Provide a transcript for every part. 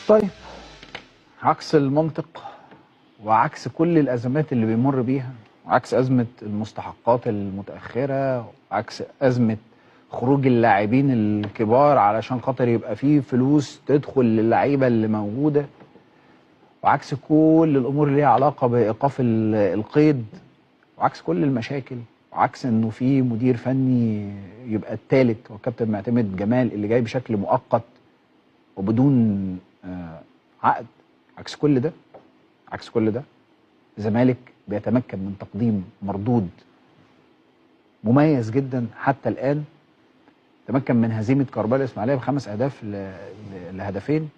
طيب، عكس المنطق وعكس كل الأزمات اللي بيمر بيها، وعكس أزمة المستحقات المتأخرة، وعكس أزمة خروج اللاعبين الكبار علشان خاطر يبقى فيه فلوس تدخل للعيبة اللي موجودة، وعكس كل الأمور اللي ليها علاقة بإيقاف القيد، وعكس كل المشاكل، وعكس إنه في مدير فني يبقى الثالث والكابتن معتمد جمال اللي جاي بشكل مؤقت وبدون عقد. عكس كل ده، عكس كل ده الزمالك بيتمكن من تقديم مردود مميز جدا حتى الآن. تمكن من هزيمة كهرباء الإسماعيلية ب5 أهداف لهدفين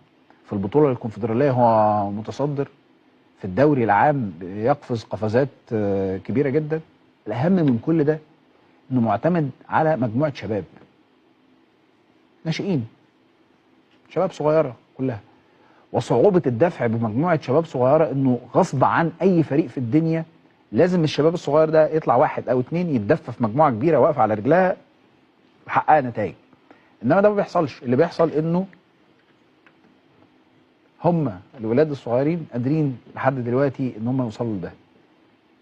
في البطولة الكونفدرالية، هو متصدر في الدوري العام، بيقفز قفزات كبيرة جدا. الأهم من كل ده إنه معتمد على مجموعة شباب ناشئين، شباب صغيرة كلها، وصعوبة الدفع بمجموعة شباب صغيرة إنه غصب عن أي فريق في الدنيا لازم الشباب الصغير ده يطلع واحد أو اتنين يتدفى في مجموعة كبيرة واقفة على رجلها وحقق نتائج. إنما ده ما بيحصلش. اللي بيحصل إنه هم الولاد الصغيرين قادرين لحد دلوقتي إن هم يوصلوا لده.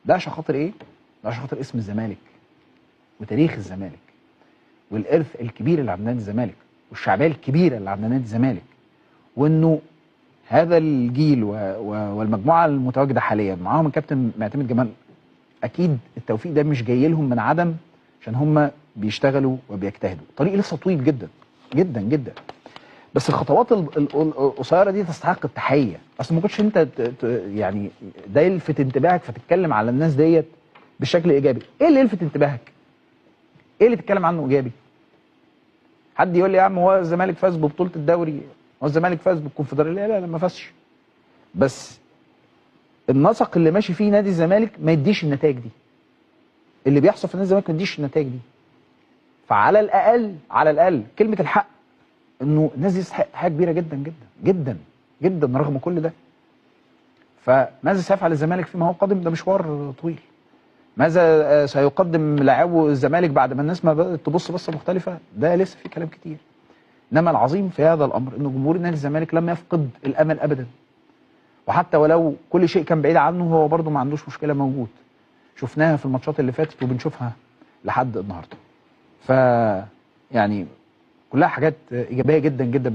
ده عشان خاطر إيه؟ ده عشان خاطر اسم الزمالك وتاريخ الزمالك والإرث الكبير اللي عند نادي الزمالك والشعبية الكبيرة اللي عند نادي الزمالك، وإنه هذا الجيل والمجموعة المتواجدة حاليا معاهم الكابتن معتمد جمال، أكيد التوفيق ده مش جاي لهم من عدم، عشان هم بيشتغلوا وبيجتهدوا. الطريق لسه طويل جدا جدا جدا، بس الخطوات القصيرة دي تستحق التحية. أصل ما كنتش أنت يعني ده يلفت انتباهك فتتكلم على الناس ديت بشكل إيجابي. إيه اللي يلفت انتباهك؟ إيه اللي تتكلم عنه إيجابي؟ حد يقول لي يا عم هو الزمالك فاز ببطولة الدوري، هو الزمالك فاز بالكونفدراليه؟ لا لا، ما فازش. بس النسق اللي ماشي فيه نادي الزمالك ما يديش النتائج دي. اللي بيحصل في نادي الزمالك ما يديش النتائج دي. فعلى الاقل، على الاقل كلمة الحق انه الناس دي تستحق حاجة كبيرة جدا جدا جدا جدا رغم كل ده. فماذا سيفعل الزمالك فيما هو قادم؟ ده مشوار طويل. ماذا سيقدم لاعبو الزمالك بعد ما الناس ما بدأت تبص بصة مختلفة؟ ده لسه في كلام كتير. انما العظيم في هذا الامر انه جمهور نادي الزمالك لم يفقد الامل ابدا، وحتى ولو كل شيء كان بعيد عنه هو برده ما عندوش مشكلة، موجود. شفناها في الماتشات اللي فاتت وبنشوفها لحد النهارده. ف يعني كلها حاجات ايجابية جدا جدا.